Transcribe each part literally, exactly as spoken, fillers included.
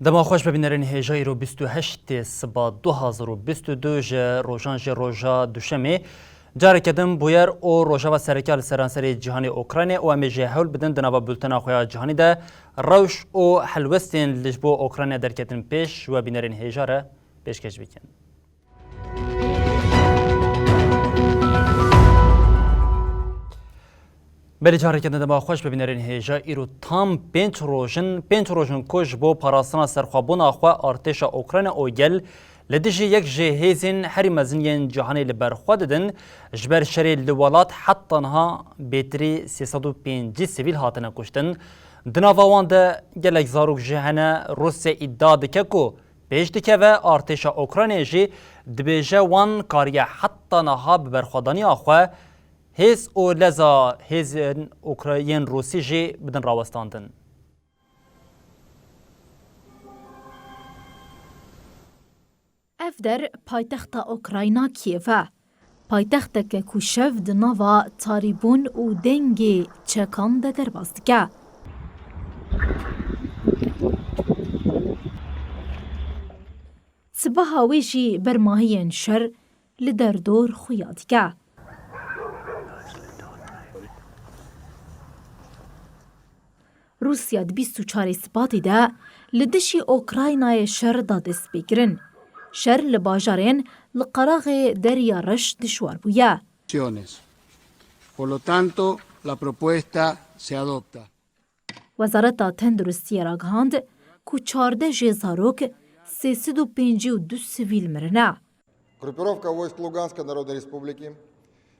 Dema xweş be bînerên hêja, îro bîst û heştê siba du hazar û bîst û du ji rojan jê roja duşemê. Careke din bûyer û rojeva sereke li seranserê cîhanê Ukraynê û em ê jê hewl bidin di nava bultena xwe ya cîhanî de rewş û helwestên li ji bo Ukrayna derketin pêş ji we bînerên hêja re pêşkêş bikin. Belê careke din dema xweş be bînerên hêja, îro tam pênc roj in, pênc roj in ku ji bo parastina serxwebûna xwe artêşa Ukrayna û gel li dijî yek ji hêzên herî mezin yên cîhanê li ber xwe didin, ji ber şerê li welat heta niha bêtirî sê sed û pêncî sivîl hatine kuştin. Di nava wan de gelek zarok jî hene. Rûsya îdia dike ku pêş dikeve, artêşa Ukraynayê jî dibêje wan kariye heta niha bi berxwedaniya xwe hêz û leza hêzên Ukra-, yên Rûsî jî bidin rawestandin. Ev der paytexta Ukrayna Kîev e. Paytexteke ku şev di nava tarîbûn û dengê çekan de derbas dike. Sibeha wê jî bermahiyên şer li derdor xuya dike. Rûsya di bîst û çarê Sibatê de li dijî Ukraynayê şer da destpêkirin. Şer li bajarên li qeraxê Derya Reş dijwar bûye. Por lo tanto, la propuesta se adopta. Wezareta Tenduristiyê ragihand ku çardeh jê zarok, sê sed û pêncî û du sivîl mirine. Группировка войск Луганской Народной Республики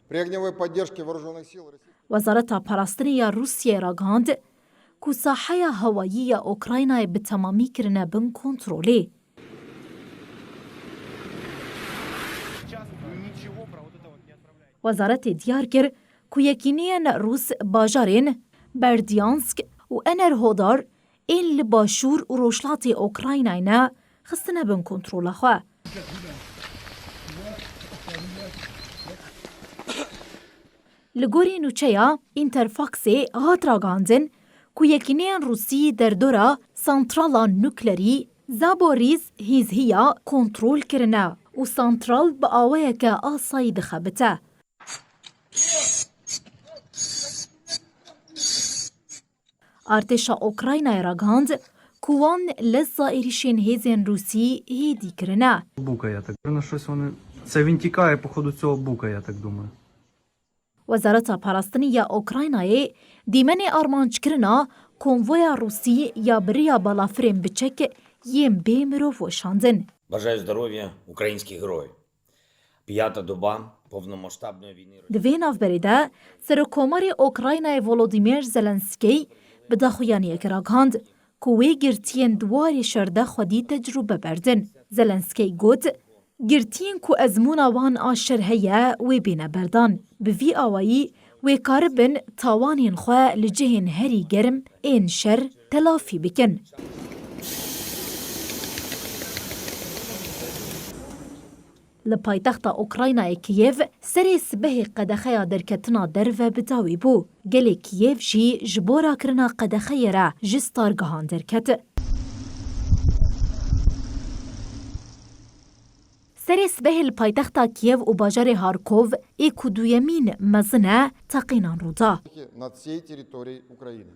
при огневой поддержке вооружённых сил Российской Wezareta Parastinê ya Rûsiyeyê ragihand ku saheya hewayî ya Ukraynayê bi temamî kirine bin kontrolê. Wezaretê diyar kir ku yekîneyên Rûs bajarên Berdyansk û Enerhodar ên li başûr û rojhilatê Ukraynayê ne xistine bin kontrola xwe. Li gorî nûçeya Interfaxê hat ragihandin ku yekîneyên Rûsî derdora santrala nuklerî Zaporizhzhia kontrol kirine û santral bi awayeke asayî dixebite. Artêşa Ukraynayê ragihand ku wan leza êrîşên hêzên Rûsî hêdî kirine. Бука, я так думаю, щось вони. Це він тікає, походу, цього бука, я так думаю. Wezareta Parastinê ya Ukraynayê dîmenê armanckirina konvoya Rûsî ya bi riya balafirên biçek yên bê mirov weşandin. Бажаю здоров'я, українські герої. П'ята доба повномасштабної війни. Di vê navberê de Serokkomarê Ukraynayê Volodymyr Zelenskî bi daxuyaniyekê ragihand ku wê girtiyên di warê şer de xwedî tecrûbe berdin. Zelenskî got, Girtiyên ku ezmûna wan a şer heye wê bêne berdan. Bi vî awayî wê karibin tawanên xwe li cihên herî germ ên şer telafî bikin. Li paytexta Ukraynayê Kîev serê sibehê qedexeya derketina derve bi dawî bû. Gelê Kîev jî ji bo rakirina qedexeyê re ji stargehan derket. Serê sibehê li paytexta Kîev û bajarê Harkov ê ku duyemîn mezin e, teqînan rû da. На всій території України.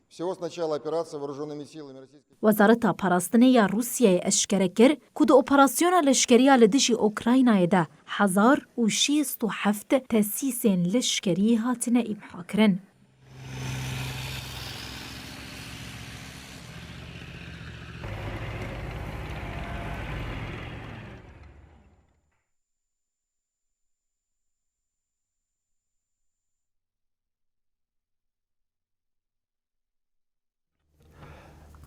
Всього з начала операції вооруженими силами Російської Wezareta Parastinê ya Rûsyayê eşkere kir ku di operasyona leşkerî ya li dijî Ukraynayê de hezar û şêst û heft tesîsên leşkerî hatine îmha kirin.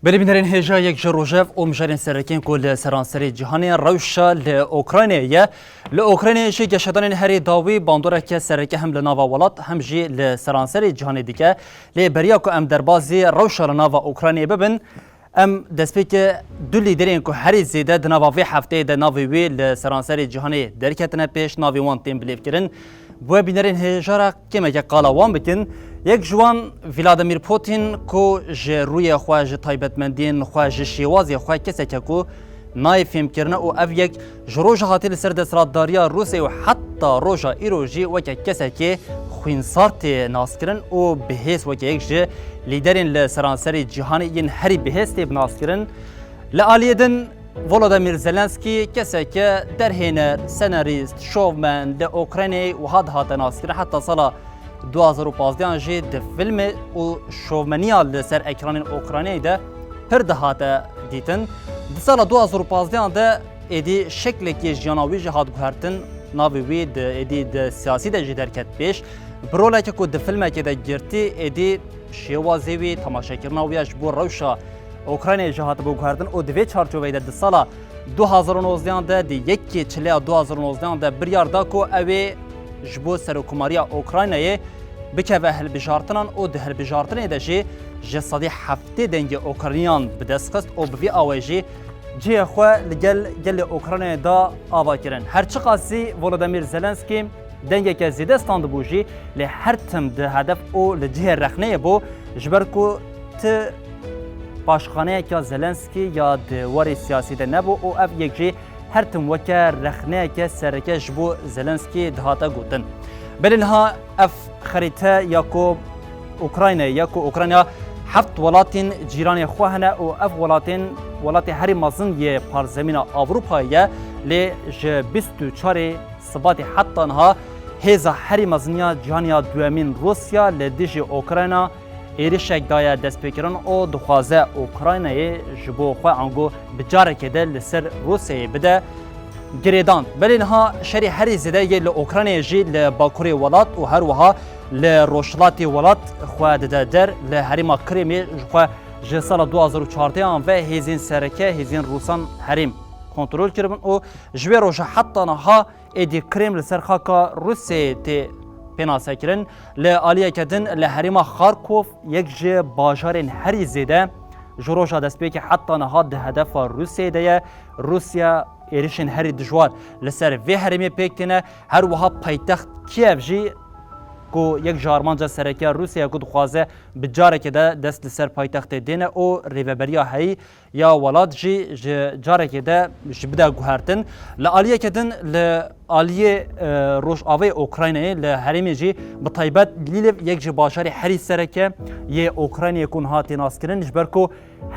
Belê bînerên hêja, yek ji rojev û mijarên sereke yên ku li seranserê cîhanê rewşa li Ukraynayê ye. Li Ukraynayê jî geşedanên herî dawî bandoreke sereke hem li nava welat hem jî li seranserê cîhanê dike. Lê beriya ku em derbazî rewşa li nava Ukraynayê bibin, em destpêkê du lîderên ku herî zêde di nava vê hefteyê de navê wê li seranserê cîhanê derketine pêş, navê wan tên bilêvkirin. Bi we bînerên hêja re kêmeke qala wan bikin. Yek ji wan Vladimir Putin ku ji rûyê xwe, ji taybetmendiyên xwe, ji şêwazê xwe keseke ku nayê fêmkirine û ev yek ji roja hatî li ser desthilatdariya Rûsê û heta roja îro jî weke kesekê xwînsar tê naskirin û bihêz weke yek ji lîderên li seranserê cîhanê yên herî bihêz tê naskirin. Li aliyê din Volodymyr Zelenskî keseke derhêner, senarîst, şovmen li Ukraynayê wiha dihate naskirin. Heta sala du hazar û pazdeh jî di filmê û şovmeniya li ser ekranên Ukraynayê de pir dihate dîtin. Di sala du hazar û pazdeh de êdî şeklekê jiyana wî jî hat guhertin. Navê wî di êdî di siyasî de jî derket pêş. Bi roleke ku di filmekê de girtî, êdî şêwazê wî, temaşekirina wî ya ji bo rewşa Ukraynayê jî hatibû guhertin û di vê çarçoveyê de di sala du hazar û nozdeh de, di yekê çileya du hazar û nozdeh de biryar da ku ew ê ji bo serokkomariya Ukraynayê bikeve hilbijartinan û di hilbijartinê de jî ji sedî heftê dengê Ukrayniyan bi dest xist û bi vî awayî jî cihê xwe li gel gelê Ukraynayê da ava kirin. Her çiqasî Volodymyr Zelenskî dengeke zêde standibû jî, lê her tim di hedef û li cihê rexneyê bû, ji ber ku ti paşxaneyeke Zelenskî ya di warê siyasî de nebû û ev yek jî her tim weke rexneyeke sereke ji bo Zelenskî dihate gotin. Belê niha ev xerîte ya ku Ukraynayê ye ku Ukrayna heft welatên cîranê xwe hene û ev welatên, welatê herî mezin yê parzemîna Ewropayê ye, lê ji bîst û çarê Sibatê heta niha hêza herî mezin ya cîhanê ya duyemîn Rûsya li dijî Ukrayna êrişek daye destpêkirin û dixwaze Ukraynayê ji bo xwe ango bi carekê de li ser Rûsyayê bide girêdan. Belê niha şerê herî zêde yê li Ukraynayê jî li bakurê welat û her wiha li rojhilatê welat xwe dide der. Li herêma Krêmê ji xwe ji sala du hazar û çardeh an ve hêzên sereke hêzên Rûsan herêm kontrol kiribin û ji wê roja heta niha êdî Krêm li ser xaka Rûsyayê tê pênasekirin. Li aliyeke din li herêma Kharkov, yek ji bajarên herî zêde, ji roja destpêkê heta niha di hedefa Rûsyayê de ye. Rûsya êrişên herî dijwar li ser vê herêmê pêk têne. Her wiha paytext Kiev jî ku yek ji armanca sereke ya Rûsyayê ku dixwaze bi carekê de dest li ser paytextê dêne û rêveberiya heyî ya welat jî ji carekê de ji bide guhertin. Li aliyeke din li aliyê, e, rojavayê Ukraynayê li herêmê jî bi taybet Lîlîv yek ji bajarê herî sereke yê Ukraynayê ku niha tê naskirin, ji ber ku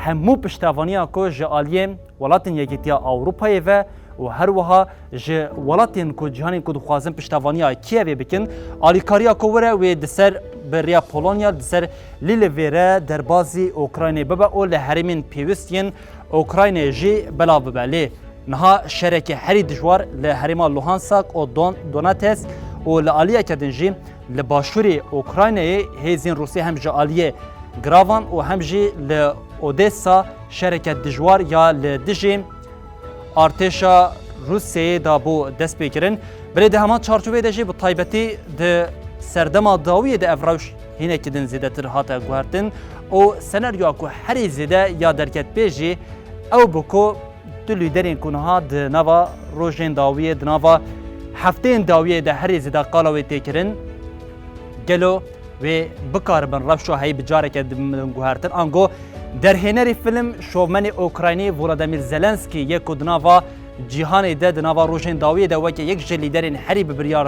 hemû piştevaniya ku ji aliyê welatên Yekîtiya Ewropayê ve û her wiha ji welatên ku cîhanên ku dixwazin piştevaniya Kiyevê bikin, alîkariya ku were wê di ser bi rêya Polonya di ser Lîlivê re derbazî Ukraynê bibe û li herêmên pêwist yên Ukraynê jî belav bibe. Lê niha şereke herî dijwar li herêma Luhansk û Don-, Donetsk û li aliyeke din jî li başûrê Ukraynayê hêzên Rûsî hem ji aliyê Gravan û hem jî li Odessa şereke dijwar ya li dijî artêşa Rûsyayê de bû destpêkirin. Belê di heman çarçoveyê de jî bi taybetî di serdema dawiyê de ev rewş hinekî din zêdetir hate guhertin û senaryoya ku herî zêde ya derket pê jî ew bû ku du lîderên ku niha di nava rojên dawiyê, di nava hefteyên dawiyê de herî zêde qala wê tê kirin, gelo wê bikaribin rewşa heyî bi careke din guhertin. Ango derhênerî fîlm, şovmenê Ukraynî Volodymyr Zelenskî yê ku di nava cîhanê de, di nava rojên dawiyê de weke yek ji lîderên herî bi biryar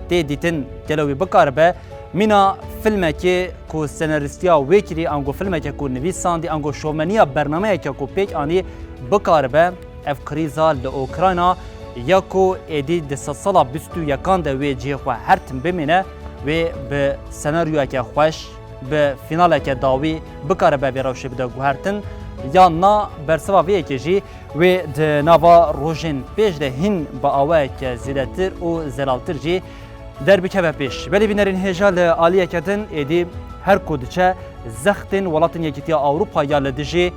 tê dîtin, gelo wê bikaribe mîna fîlmekê ku senarîstiya wê kirî, ango fîlmeke ku nivîsandî, ango şovmeniya bernameyeke ku pêk anî bikaribe ev krîza li Ukrayna ya ku êdî di sedsala bîst û yekan de wê cihê xwe her tim bimîne, wê bi senaryoyeke xweş, bi fînaleke dawî bikaribe vê rewşê bide guhertin, yan na bersiva vê yekê jî wê di nava rojên pêş de hîn bi awayeke zêdetir û zelaltir jî derbikeve pêş. Belê bînerên hêja, li aliyeke din êdî her ku diçe Zextên welatên Yekîtiya Ewropa ya li dijî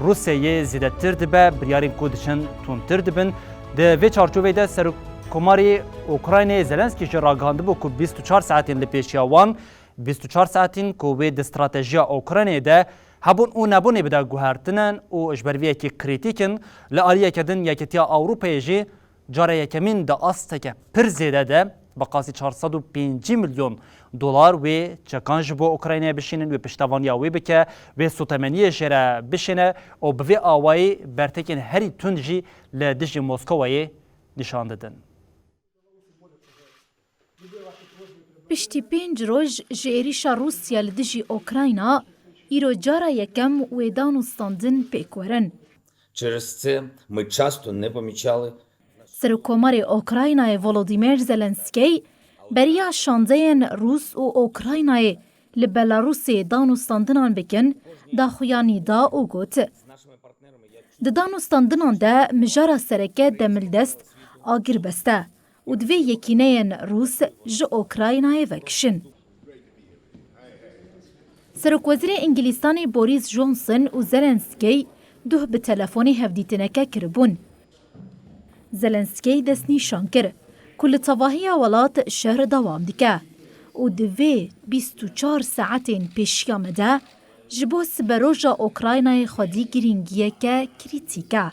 Rûsyayê zêdetir dibe, biryarên ku diçin tundtir dibin. Di vê çarçoveyê de Serokkomarê Ukraynayê Zelenskî jî ragihandibû ku bîst û çar saetên li pêşiya wan, bîst û çar saetên ku wê di stratejiya Ukraynayê de hebûn û nebûnê bide guhertine û ji ber vê yekê krîtîk in, li aliyeke din Yekîtiya Ewropayê jî cara yekemîn di asteke pir zêde de bi qasî çar sed û pêncî milyon dolar wê çekan ji bo Ukraynayê bişînin, wê piştevaniya wê bike, wê sotemeniyê jê re bişêne û bi vê awayî bertekên herî tund jî li dijî Moskowayê nîşan didin. Piştî pênc roj ji êrîşa Rûsya li dijî Ukrayna, îro cara yekem wê danûstandin pêk werin. Через це ми часто не помічали. Serokkomarê Ukraynayê Volodymyr Zelenskî beriya şandeyên Rûs û Ukraynayê li Belarusê danûstandinan bikin, daxuyanî da û got, di danûstandinan de mijara sereke demildest agirbest e û divê yekîneyên Rûs ji Ukraynayê vekişin. Serokwezîrê Îngilîstanê Boris Johnson û Zelenskî duh bi telefonê hevdîtineke kiribûn. Zelenskî destnîşan kir ku li tevahiya welat şer dewam dike û di vê bîst û çar saetên pêşiya me de ji bo siberoja Ukraynayê xwedî girîngiyeke krîtîk e.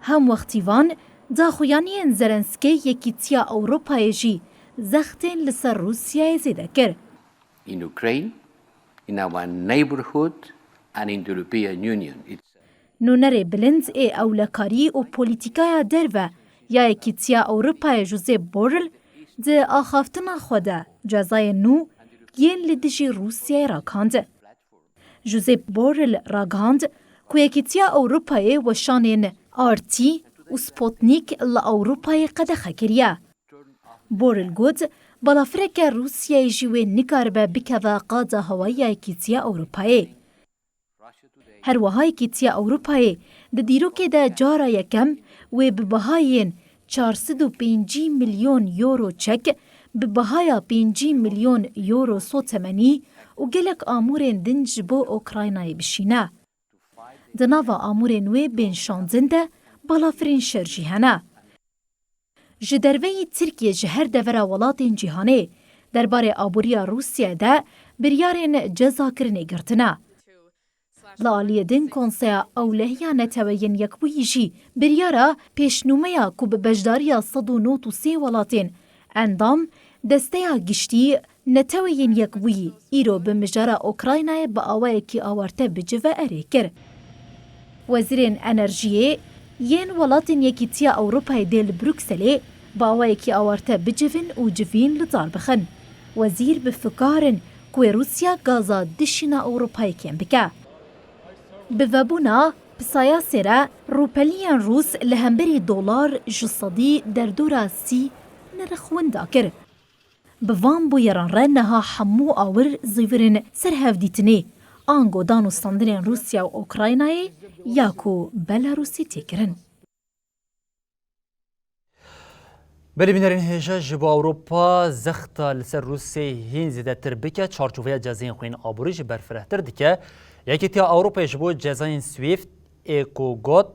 Hemwextî van, daxuyaniyên Zelenskî Yekîtiya Ewropayê jî zextên li ser Rûsyayê zêde kir. In Ukraine, in our neighborhood and in the European Union. It's Nûnerê bilind ê ewlekarî û polîtîkaya derve ya Yekîtiya Ewropayê Josep Borrell di axaftina xwe de cezayên nû yên li dijî Rûsyayê ragihand. Josep Borrell ragihand ku Yekîtiya Ewropayê weşanên R T û Sputnik li Ewropayê qedexe kiriye. Borrell got, balafireke Rûsyayê jî wê nikaribe bikeve qada hewayî ya Yekîtiya Ewropayê. Her wiha Yekîtiya Ewropayê di dîrokê de cara yekem wê bi bihayên çar sed û pêncî milyon euro çek, bi bihaya pêncî milyon euro sotemenî û gelek amûrên din ji bo Ukraynayê bişîne. Di nava amûrên wê bên şandin de balafirên şer jî hene. Ji derveyî Tirkiye ji her devera welatên cîhanê derbarê aboriya Rûsya de biryarên cezakirinê girtine. Li aliyê din Konseya Ewlehiya Neteweyên Yekbûyî jî biryara pêşnûmeya ku bi beşdariya sed û nod û sê welatên endam Desteya Giştî Neteweyên Yekbûyî îro bi mijara Ukraynayê bi awayekî awarte bicive erê kir. Wezîrên enerjiyê yên welatên Yekîtiya Ewropayê dê li Brukselê bi awayekî awarte bicivin û civîn li dar bixin. Wezîr bi fikar in ku wê Rûsya gaza dişîna Ewropayê kêm bike. Bi vebûna pisayasê re rûpeliyên rûs li hemberî dolar ji sedî derdora sî nirx winda kir. Bi van bûyeran re niha hemû awir zîvirên ser hevdîtinê, ango danûstandinên Rûsya û Ukraynayê ya ku Belarûsê tê kirin. Belê bînerên hêja ji bo Ewropa zexta li ser Rûsyayê hîn zêdetir bike, çarçoveya cezayên xwên aborî jî berfirehtir dike. Yekîtiya Ewropayê ji bo cezayên Swift ê ku got,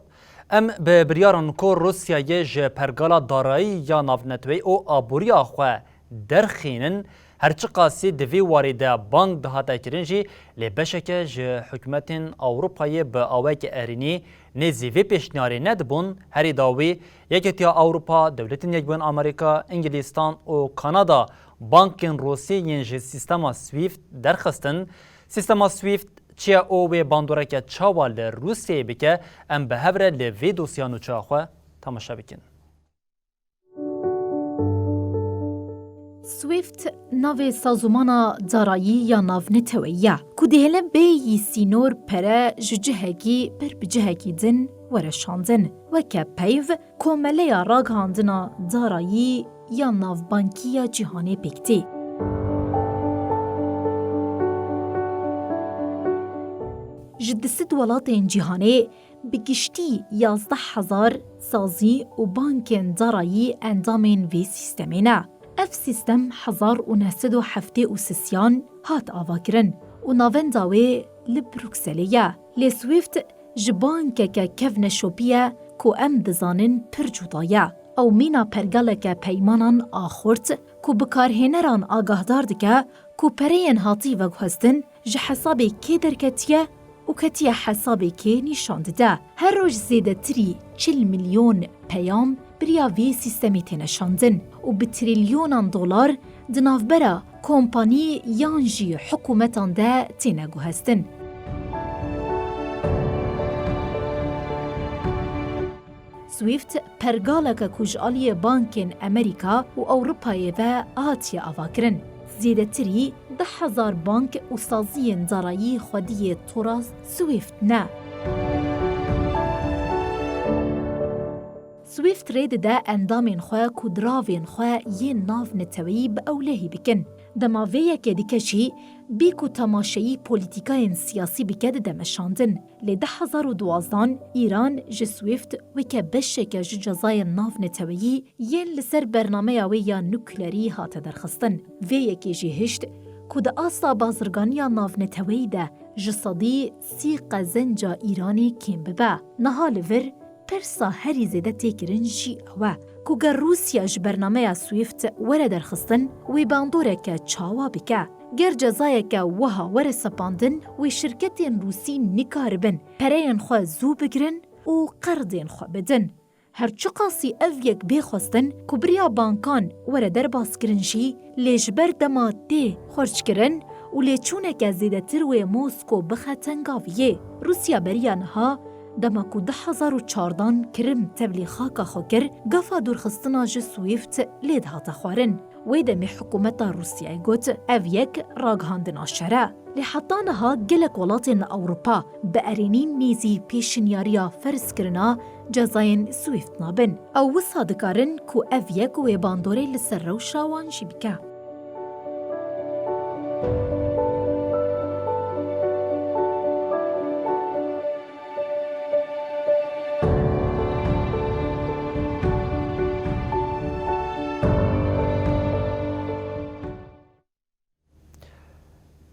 em bi biryaran ku Rûsyayê ji pergala darayî ya navneteweyî û aboriya xwe derxînin, her çiqasî di vî warî de bang dihate kirin jî, lê beşeke ji hikûmetên Ewropayê bi awayeke erênî nêzî vê pêşniyarê nedibûn, herî dawî Yekîtiya Ewropa, Dewletên Yekbûyî Amerîka, Îngilîstan û Kanada bankên Rûsî yên ji sîstema Swift derxistin. Sîstema Swift çi ye û wê bandoreke çawa li Rûsyayê bike, em bi hev re li vê dosya nûçeya xwe temaşe bikin. Swift navê sazûmana darayî ya navneteweyî ye, ku dihêle bêyî sînor pere ji cihekî ber bi cihekî din were şandin. Weke peyv, komeleya ragihandina darayî ya navbankî ya cîhanê pêk tê. Ji du sed welatên cîhanê bi giştî yazdeh hezar sazî û bankên darayî endamên vê sîstemê ne. Ev sîstem hezar û neh sed û heftê û sisiyan hat avakirin û navenda wê li Brukselê ye. Lê Swift ji bankeke kevneşopî ye ku em dizanin pir cuda ye. Ew mîna pergaleke peymanan a xurt ku bikarhêneran agahdar dike ku pereyên hatî veguhestin ji hesabê kê derketiye û ketiye hesabê kê nîşan dide. Her roj zêdetirî çil milyon peyam bi riya vê sîstemê têne şandin û bi trîlyonan dolar di navbera kompanî yan jî hikûmetan de têne guhestin. Swift pergaleke ku ji aliyê bankên Amerîka û Ewropayê ve hatiye avakirin. Zêdetirî du hezar bank û saziyên darayî xwediyê tora Swift ne. Swift rê dide endamên xwe ku diravên xwe yên navneteweyî bi ewlehî bikin. Dema vê yekê dike jî bî ku temaşeyî polîtîkayên siyasî bike dide meşandin. Lê du hezar û duwazdan Îran ji Swift weke beşeke ji cezayên navneteweyî yên li ser bernameya wê ya nuklerî hate derxistin. Vê yekê jî hişt ku di asta bazirganiya navneteweyî de ji sedî sî qezenca Îranê kêm bibe. Niha li vir pirsa herî zêde tê kirin jî ew e ku ger Rûsya ji bernameya Swift were derxistin, wê bandoreke çawa bike? Ger cezayeke wiha were sepandin, wê şirketên Rûsî nikaribin pereyên xwe zû bigirin û qerdên xwe bidin. Her çiqasî ev yek bê xwestin ku bi riya bankan were derbaskirin jî, lê ji ber dema tê xurtkirin û lêçûneke zêdetir wê Mosko bixe tengaviyê. Rûsya beriya niha, dema ku du hezar û çardan Kirim tevlî xaka xwe kir, gafa dûrxistina ji Swift lê dihate xwarin. Wê demê hikûmeta Rûsyayê got, ev yek ragihandina şer e. Lê heta niha gelek welatên li Ewropa bi erênî nêzî pêşinyariya ferzkirina cezayên Swift nabin. Ew wisa dikarin ku ev yek wê bandorê li ser rewşa wan jî bike.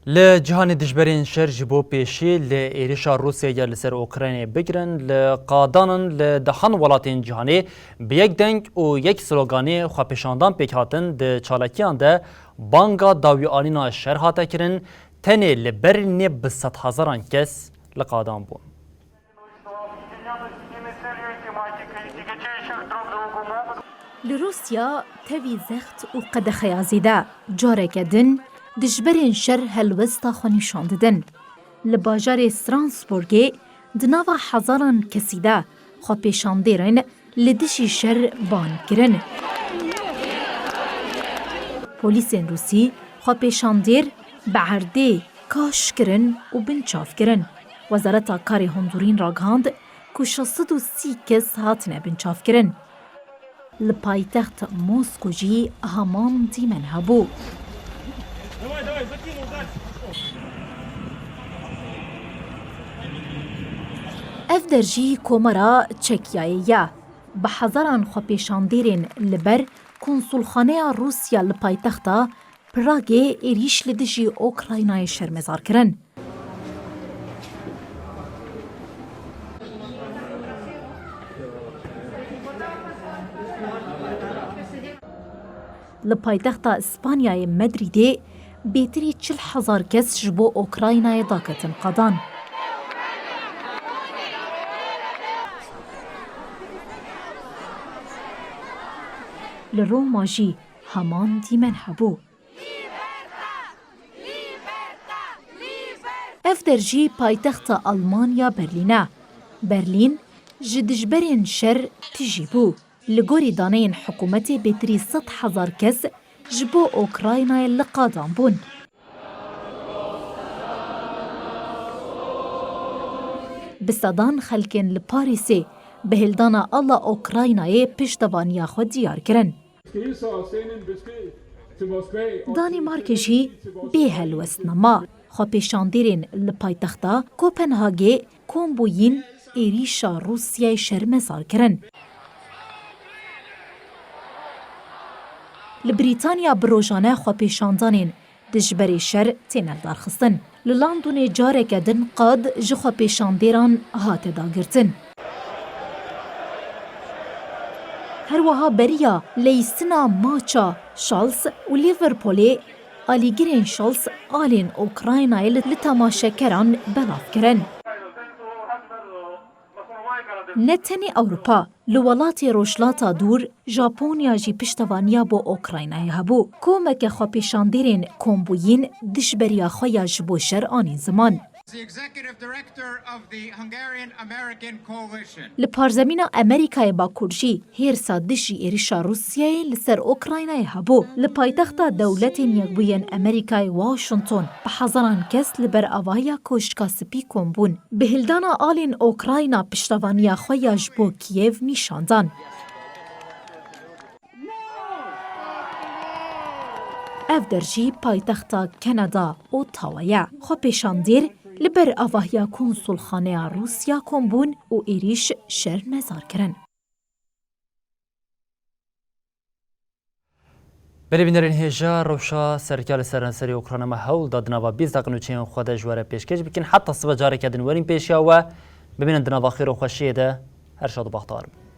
Li cîhanê dijberên şer ji bo pêşî li êrişa Rûsyayê ya li ser Ukraynayê bigirin, li qadan in, li dehan welatên cîhanê bi yek deng û yek sloganê xwepêşandan pêk hatin, di çalakiyan de banga dawîanîna şer hate kirin, tenê li Berlînê bi sedhezaran kes li qadan bûn. Li Rûsya tevî zext û qedexeya zêde, careke din dijberên şer helwesta xwe nîşan didin. Li bajarê Strasbourgê di nava hezaran kesî de xwepêşandêrên li dijî şer ban kirin. Polîsên Rûsî xwepêşandêr bi erdê kaş kirin û binçav kirin. Wezareta Karê Hundirîn ragihand ku şeş sed û sî kes hatine binçavkirin. Li paytext Mosko jî heman dîmen hebû. Ev der jî komara Çekyayê ye. Bi hezaran xwepêşandêrên li ber konsulxaneya Rûsya li paytexta Pragê êrîş li dijî Ukraynayê şermezar kirin. Li paytexta Îspanyayê Madrîdê bêtirî çil hezar kes ji bo Ukraynayê daketin qadan. Li Roma jî heman dîmen hebû. Ev der jî paytexta Almanya Berlîn e. Berlîn ji dijberên şer tijî bû. Li gorî daneyên hikûmetê bêtirî sed hezar kes ji bo Ukraynayê li qadan bûn. Bi sedan xelkên li Parîsê bi hildana ala Ukraynayê piştevaniya xwe diyar kirin. Danîmarkê jî bê helwest nema. Xwepêşandêrên li paytexta Kopenhagê kom bûyîn êrîşa Rûsyayê şermezar kirin. Li Brîtanya bi rojane xwepêşandanên dijberê şer têne lidarxistin. Li Londonê careke din qad ji xwepêşandêran hate dagirtin. Her wiha beriya leyîstina maça Scholz û Liverpoolê, alîgirên Scholz alên Ukraynayê li, li temaşekeran belav kirin. Ne tenê Ewropa, li welatê Rojhilata Dûr, Japonya jî piştevaniya bo Ukraynayê hebû. Komeke xwepêşandêrên kombûyîn dijberiya xwe ya ji bo şer anîn ziman. The executive director of the Hungarian American Coalition. Li parzemîna Amerîkayê Bakur jî hêrsa dijî êrişa Rûsyayê li ser Ukraynayê hebû. Li paytexta Dewletên Yekbûyên Amerîkayê Washington bi hezaran kes li ber avahiya Koşka Spî kom bûn. Bi hildana alên Ukrayna piştevaniya xwe ya ji bo Kîyev nîşan dan. Ev der jî paytexta Kanada, Ottawa ye. Xwepêşandêr li ber avahiya konsulxaneya Rûsya kom bûn û êrîş şer nezar kirin. Belê bînerên hêja, rewşa sereke li seranserê Ukrayna me hewl da di nava bîst deqin û çêyên xwe de ji we re pêşkêş bikin. Heta sibe careke din werîn pêşiya we. Bimînin di nava xêr û xweşiyê de. Her şad û bextewar bin.